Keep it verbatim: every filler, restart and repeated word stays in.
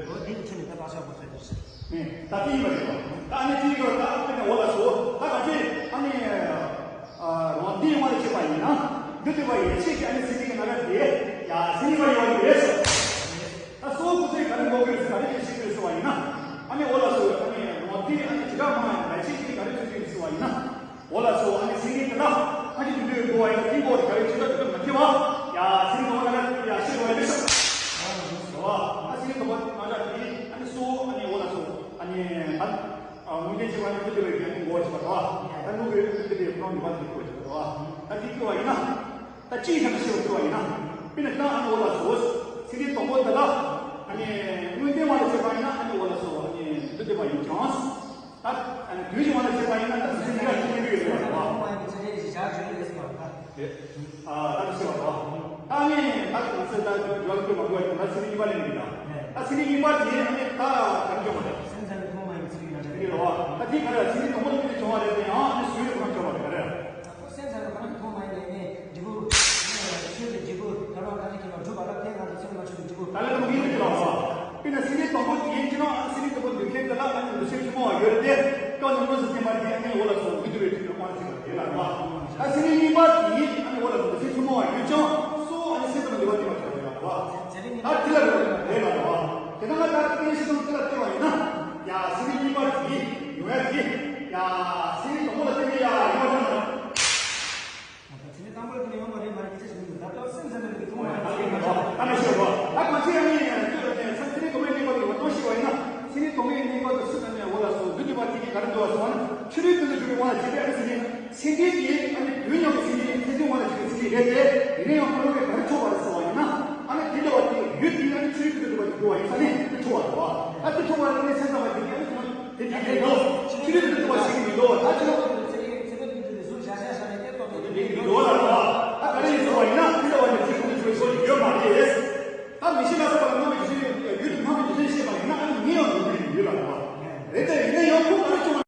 འོ་དེ་ནི་ཁྱོད་ནི་ད་བག་ཆགས་པོ་ཟེར་དུས་ཟེར། ནས་ད་དེ་ཡིན་པ་རེད་པ། ད་ཨ་ནི་དེ་ཡིན་པ་ད་ཨ་ནི་འོ་ལགས་སོ། ད་ག་ཚོད་ཨ་ནི་རང་བདེན་དབང་དུ་བྱས་པ་ཡིན་ན། འདུ་བྱེད་པ་ཡིན་ཕྱིར་གྱི་ཨ་ནི་སེམས་ཅན་གྱི་རྣམ་གཞག་དེ་ཡ་སེམས་ཉིད་པ་ཡོད་པ་རེད་ཟེར། ད་གཙོ་བོ་ཁོ་ཚོས་ག་རེ་འགོག་གི་རེད་ཟེར། ག་རེ་བྱེད་ཀྱི་རེད་ཟེར་བ་ཡིན་ན། ཨ་ནི་འོ་ལགས་སོ། ཨ་ནི་རང་བདེན་ཨ་ནི་བྱེ་བྲག་སྨྲ་བ་ཡིན་ཕྱིར་གྱི་ག་རེ་ཐོན་གྱི་རེད་ཟེར་བ་ཡིན་ན། འོ་ལགས་སོ། ཨ་ནི་སེམས་ཅན་དེ་དག་ཨ་ནི་དུད་འགྲོའི་འགྲོ་བ་ཡིན་ན་དེའི་འགོག་དེ་ག་རེ་བྱེད་ཐབས་དེ་མ་ཁེལ་བ། ཡ་སེམས་ཉིད་པ་ལ་ཡ་ཤེས་པ་ཡིན་ཟེར། རེད་བ། ཨ་སེམས་ཉིད་དང་པོ་མ་འདྲ་དེ་ཨ་ནི་སོ། ཨ་ནི་འོ་ལགས་སོ། ཨ་ནི་ད་དངོས་བསྟན་བྱེད་པ་ནི་འདུ་བྱེད་པའི་རྒྱལ་པོ་འགོག་བྱེད་པ་རེད་བ། ད་ལུགས་ཀྱི་འདུ་བྱེད་པའི་ཁོ་རང་འདུས་པ་དེ་འགོག་བྱེད་པ་རེད་བ། ད་དེ་ཁེལ་བ་ཡིན་ན། ད་ཅིའི་ཕྱིར་ཞེས་པ་ཞུ་བ་ཡིན་ན། དཔེར་ན་ད་ཨ་ནི་འོ་ལགས་སོ། སེམས་ཅན་དང་པོ་འདི་ལ་ཨ་ནི་དངོས་བསྟན་དབང་དུ་བྱས་པ་ཡིན་ན་ཨ་ནི་འོ་ལགས་སོ། ཨ་ནི་འདུ་བྱེད་པ་ཡིན་ཀྱང་། ད་ཨ་ནི་དོན་གྱི་དབང་དུ་བྱས་པ་ཡིན་ན་ད་སེམས་ཅན་གཉིས་ཀ་ཁྱད་པར་ཡོད་རེད་བ། ཨ་ནི་ད་དེ་ཞེས་པ་རེད་བ། ད་ཨ་ནི་ད་དེ་ང་ཚོས་ད་འགྲོ་བ་ཀུན་མ་གོ་བ་ཡིན་ན་ད་སེམས་ཅན་གཉིས་པ་ལས་མི་འདུག་ད་སེམས་ཅན་གཉིས་པ་དེ་ཨ་ནི་ད་ག་རེ་བྱུང་བ་རེད། སེམས་ཙམ་པའི་ཐོག་མ་ཡིན་ཚུལ་ཡིན་ན་རེད། རེད་བ། ད་དེ་ག་རེ་སེམས་ཅན་དང་པོ་ལ་དེ་བྱུང་བ་རེད་དེ་ཡང་ཨ་ནི་སུའི་ཐོག་མ་བྱུང་བ་རེད་ག་རེ། སེམས་ཙམ་པའི་ཐོག་མ་ཡིན་ནས་ནི་འབྲས་བུ། ཆོས་ཀྱི་འབྲས་བུ་ད་རང་ད་ནི་ཁྱེད་ལ་སྒྲུབ་པ་ལ་དེ་ང་ཚོ་ཚོད་མ་ཆོད་པའི་འབྲས་བུ། ད་ལྟ་ཀུན་གྱིས་ཀྱི་ལ་བ། དཔེར་ན་སེམས་ཅན་དང་པོ་དེ་ཡིན་གྱི་ན་ཨ་ནི་སེམས་ཅན་དང་པོ་འདུལ་མཁན་དེ་ལ་ཨ་ནི་འདུ་བྱེད་ཕྱི་མ་བ་ཡོད་རེད་དེ། སྐབས་ནས་དངོས་སུ་བསྟན་པ་དེ་ཨ་ནི་འོ་ལགས་སོ་འདུལ་བའི་ཁྲིད་དུ་དབང་བྱེད་པ་དེ་ལ་བ། ད་སེམས་ཅན་གཉིས་པ་དེ་ཨ་ནི་འོ་ལགས་སོ་འདུ་བྱེད་ཕྱི་མ་བ་ཡོད་ཀྱང་སོ་ཨ་ནི་སེམས་ཙམ་འདུལ་བ་དེ་བ་ཆགས་པ་རེད་ལ་བ། ད་དེ་ལ་རེད་ལ་བ། དེ་ན་ང་ད་དེ་ཤི་དང་དེ་ལ་བལྟས་པ་ཡིན་ན། ཡ་སེམས་ཅན་གཉིས་པ་དེ་ཡོང་ཡ་དེ། ཡ་སེམས་ཅན་དང་པོ་ལ་བརྟེན་ནས་ཡ་ཡོང་བ་ཡིན་ན། ད་དེ་ནས་དང་པོ་ལ་དེ་ནས་ཡོང་བ་རེད་མ་རེད་སྐད་ཆ་ཞིག་མི་འདུག་ད་ལྟ་སེམས་ཙམ་པའི་ཐོག་མ་ཡིན་ད་ལྟ་ཞིག་རོ། ད་ང་ཚོས་ཡང་ནས་ཡང་བསྐྱོད་པ་དེ་ཚང་ཚེ་རིང་གོང་མའི་གནས་སྐབས་ཀྱི་ངོ་སྤྲོད་ཞིག་བ་ཡིན་ན། ཚེ་རིང་གོང་མའི་གནས་སྐབས་ཀྱི་སུ་དང་ནས་འོ་ལགས་སོ་འདུལ་བ་དེ་གིས་ག་རེ་འདུལ་བ་སོང་བ་ན་ཆོས་རིག་ཀུན་ཏུ་སྒྲུབ་པའི་དབང་ལ་བྱེད་པའི་ཨ་ནི་སེམས་ཅན་དེ་ཨ་ནི་དོན་མཉམ་གྱི་སེམས་ཅན་ཐེ་ཚོམ་དབང་ལ་བྱེད་པའི་སེམས་ཅན་རེད་དེ། ཡིན་ན་ཡང་ཁོ་རང་གིས་ག་རེ་ཆོག་པ་རེད་ཟེར་བ་ཡིན་ན། ཨ་ནི་དེ་འདྲ་བ་དེ་ཡུལ་དེ་ཨ་ནི་ཆོས་རིག་ཀུན་ཏུ་སྒྲུབ་པ་དེ་འདུལ་བ་ཡིན་ས་ནས་དེ་ཆོག་པ་རེད་བ། ད་དེ་ཆོག་པ་རེད་ནས་སེམས་ཙམ་པ་དེ་གིས་ཨ་ནི་ཁོ་རང་དེ་དེ་རེད་འདུག་ཆོས་རིག་ཀུན་ཏུ་སྒྲུབ་པ་ཞིག་མི་འདུག་ད་ཆོས།